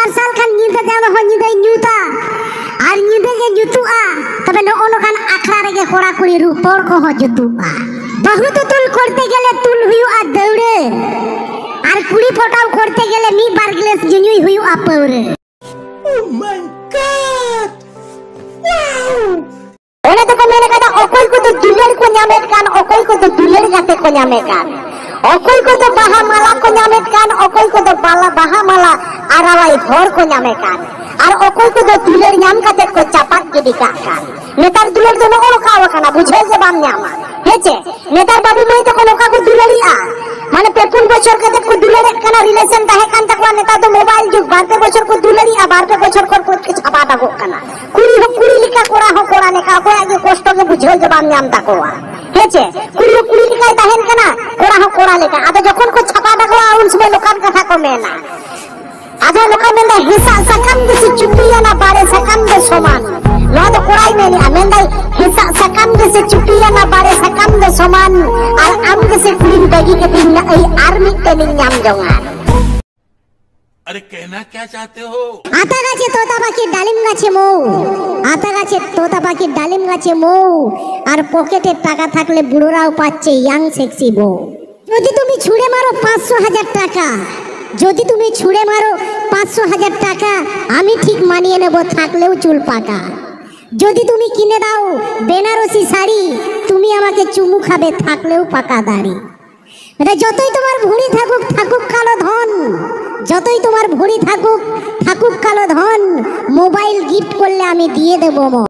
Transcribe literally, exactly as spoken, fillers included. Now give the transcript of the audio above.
ᱢᱟᱨᱥᱟᱞ ᱠᱷᱟᱱ ᱧᱤᱫᱟᱹ ᱡᱟᱢ ᱦᱚᱸ ᱧᱤᱫᱟᱹᱭ ᱧᱩᱛᱟ, ᱟᱨ ᱧᱤᱫᱟᱹ ᱜᱮ ᱧᱩᱛᱩᱜᱼᱟ᱾ ᱛᱚᱵᱮ ᱱᱚᱜᱼᱚ ᱱᱚᱝᱠᱟᱱ ᱟᱠᱷᱲᱟ ᱨᱮᱜᱮ ᱠᱚᱲᱟ ᱠᱩᱲᱤ ᱨᱚᱯᱚᱲ ᱠᱚᱦᱚᱸ ᱡᱩᱛᱩᱜᱼᱟ᱾ ᱵᱟᱹᱦᱩ ᱛᱩᱛᱩᱞ ᱠᱚᱨᱛᱮ ᱜᱮᱞᱮ ᱛᱩᱞ ᱦᱩᱭᱩᱜᱼᱟ ᱫᱟᱹᱣᱲᱟᱹ, ᱟᱨ ᱠᱩᱲᱤ ᱯᱚᱴᱟᱣ ᱠᱚᱨᱛᱮ ᱜᱮᱞᱮ ᱢᱤᱫ ᱵᱟᱨ ᱜᱞᱟᱥ ᱧᱩᱧᱩᱭ ᱦᱩᱭᱩᱜᱼᱟ ᱯᱟᱹᱣᱨᱟᱹ᱾ Oh my God! Wow! ᱚᱱᱟ ᱛᱮᱠᱚ ᱢᱮᱱ ᱠᱟᱫᱟ, ᱚᱠᱚᱭ ᱠᱚᱫᱚ ᱫᱩᱞᱟᱹᱲ ᱠᱚ ᱧᱟᱢᱮᱫ ᱠᱟᱱ, ᱚᱠᱚᱭ ᱠᱚᱫᱚ ᱫᱩᱞᱟᱹᱲ ᱠᱟᱛᱮ ᱠᱚ ᱧᱟᱢᱮᱫ ᱠᱟᱱ, ᱚᱠᱚᱭ ᱠᱚᱫᱚ ᱵᱟᱦᱟ ᱢᱟᱞᱟ ᱠᱚ ᱧᱟᱢᱮᱫ ᱠᱟᱱ, ᱚᱠᱚᱭ ᱠᱚᱫᱚ ᱵᱟᱞᱟ ᱵᱟᱦᱟ ᱢᱟᱞᱟ ᱟᱨᱟᱣᱟᱭ ᱦᱚᱲ ᱠᱚ ᱧᱟᱢᱮᱫ ᱠᱟᱱ, ᱟᱨ ᱚᱠᱚᱭ ᱠᱚᱫᱚ ᱫᱩᱞᱟᱹᱲ ᱧᱟᱢ ᱠᱟᱛᱮ ᱠᱚ ᱪᱟᱯᱟᱫ ᱜᱤᱰᱤ ᱠᱟᱜ ᱠᱟᱱ᱾ ᱱᱮᱛᱟᱨ ᱫᱩᱞᱟᱹᱲ ᱫᱚ ᱱᱚᱜᱼᱚ ᱱᱚᱝᱠᱟ ᱟᱠᱟᱱᱟ, ᱵᱩᱡᱷᱟᱹᱣ ᱜᱮ ᱵᱟᱢ ᱧᱟᱢᱟ᱾ ᱦᱮᱸ ᱪᱮ? ᱱᱮᱛᱟᱨ ᱵᱟᱹᱵᱩ ᱢᱟᱹᱭ ᱛᱟᱠᱚ ᱱᱚᱝᱠᱟ ᱠᱚ ᱫᱩᱞᱟᱹᱲᱤᱜᱼᱟ, ᱢᱟᱱᱮ ᱯᱮ ᱯᱩᱱ ᱵᱚᱪᱷᱚᱨ ᱠᱟᱛᱮ ᱠᱚ ᱫᱩᱞᱟᱹᱲᱮᱫ ᱠᱟᱱᱟ, relation ᱛᱟᱦᱮᱸ ᱠᱟᱱ ᱛᱟᱠᱚᱣᱟ, ᱱᱮᱛᱟᱨ ᱫᱚ mobile ᱡᱩᱜᱽ, ᱵᱟᱨ ᱯᱮ ᱵᱚᱪᱷᱚᱨ ᱠᱚ ᱫᱩᱞᱟᱹᱲᱤᱜᱼᱟ, ᱵᱟᱨ ᱯᱮ ᱵᱚᱪᱷᱚᱨ ᱯᱚᱨ ᱠᱚ ᱪᱷᱟᱯᱟ ᱫᱟᱜᱚᱜ ᱠᱟᱱᱟ᱾ ᱠᱩᱲᱤ ᱦᱚᱸ ᱠᱩᱲᱤ ᱞᱮᱠᱟ, ᱠᱚᱲᱟ ᱦᱚᱸ ᱠᱚᱲᱟ ᱞᱮᱠᱟ, ᱚᱠᱚᱭᱟᱜ ᱜᱮ ᱠᱚᱥᱴᱚ ᱜᱮ ᱵᱩᱡᱷᱟᱹᱣ ᱜᱮ ᱵᱟᱢ ᱧᱟᱢ ᱛᱟᱠᱚᱣᱟ᱾ ᱦᱮᱸ ᱪᱮ? ᱠᱩᱲᱤ ᱦᱚᱸ ᱠᱩᱲᱤ ᱞᱮᱠᱟᱭ ᱛᱟᱦᱮᱱ ᱠᱟᱱᱟ, ᱠᱚᱲᱟ ᱦᱚᱸ ᱠᱚᱲᱟ ᱞᱮᱠᱟ᱾ ᱟᱫᱚ ᱡᱚᱠᱷᱚᱱ ᱠᱚ ᱪᱷᱟᱯᱟ ᱫᱟᱜᱚᱜᱼᱟ, ᱩᱱ ᱥᱚᱢᱚᱭ ᱱᱚᱝᱠᱟᱱ ᱠᱟᱛᱷᱟ ᱠᱚ ᱢᱮᱱᱟ᱾ ᱟᱫᱚ ᱱᱚᱝᱠᱟ ᱢᱮᱱᱫᱟᱭ, "ᱦᱮᱸᱥᱟᱜ ᱥᱟᱠᱟᱢ ᱜᱮᱥᱮ ᱪᱩᱴᱤᱭᱟᱱᱟ ᱵᱟᱲᱮ ᱥᱟᱠᱟᱢ ᱫᱚ ᱥᱚᱢᱟᱱ?" ᱱᱚᱣᱟ ᱫᱚ ᱠᱚᱲᱟᱭ ᱢᱮᱱᱮᱜᱼᱟ, ᱢᱮᱱᱫᱟᱭ, "ᱦᱮᱸᱥᱟᱜ ᱥᱟᱠᱟᱢ ᱜᱮᱥᱮ ᱪᱩᱴᱤᱭᱟᱱᱟ ᱵᱟᱲᱮ ᱥᱟᱠᱟᱢ ᱫᱚ ᱥᱚᱢᱟᱱ, ᱟᱨ ᱟᱢ ᱜᱮᱥᱮ ᱠᱩᱲᱤᱢ ᱵᱟᱹᱜᱤ ᱠᱟᱹᱫᱤᱧ ᱱᱟᱹᱭ ᱟᱨ ᱢᱤᱫᱴᱮᱱᱤᱧ ᱧᱟᱢ ᱡᱚᱝᱟ?" अरे कहना क्या चाहते हो? ᱟᱛᱟ ᱜᱟᱪᱷᱮ ᱛᱚᱛᱟ ᱯᱟᱠᱷᱤ ᱰᱟᱞᱤᱢ ᱜᱟᱪᱷᱮ ᱢᱳ, ᱟᱛᱟ ᱜᱟᱪᱷᱮ ᱛᱚᱛᱟ ᱯᱟᱠᱷᱤ ᱰᱟᱞᱤᱢ ᱜᱟᱪᱷᱮ ᱢᱳ, ᱟᱨ ᱯᱚᱠᱮᱴᱮ ᱴᱟᱠᱟ থাকলে বুড়োরাও পাচ্ছে ইয়াং সেক্সি বউ। যদি তুমি ছুঁড়ে মারো পাঁচশো হাজার টাকা, যদি তুমি ছুঁড়ে মারো পাঁচশো হাজার টাকা, আমি ঠিক মানিয়ে নেব থাকলেও চুল পাকা। যদি তুমি কিনে দাও বেনারসি শাড়ি, তুমি আমাকে চুমু খাবে থাকলেও পাকা দাড়ি। মানে যতই তোমার ভুঁড়ি থাকুক, থাকুক কালো ধন, যতই তোমার ভুঁড়ি থাকুক, থাকুক কালো ধন, মোবাইল গিফট করলে আমি দিয়ে দেবো মন।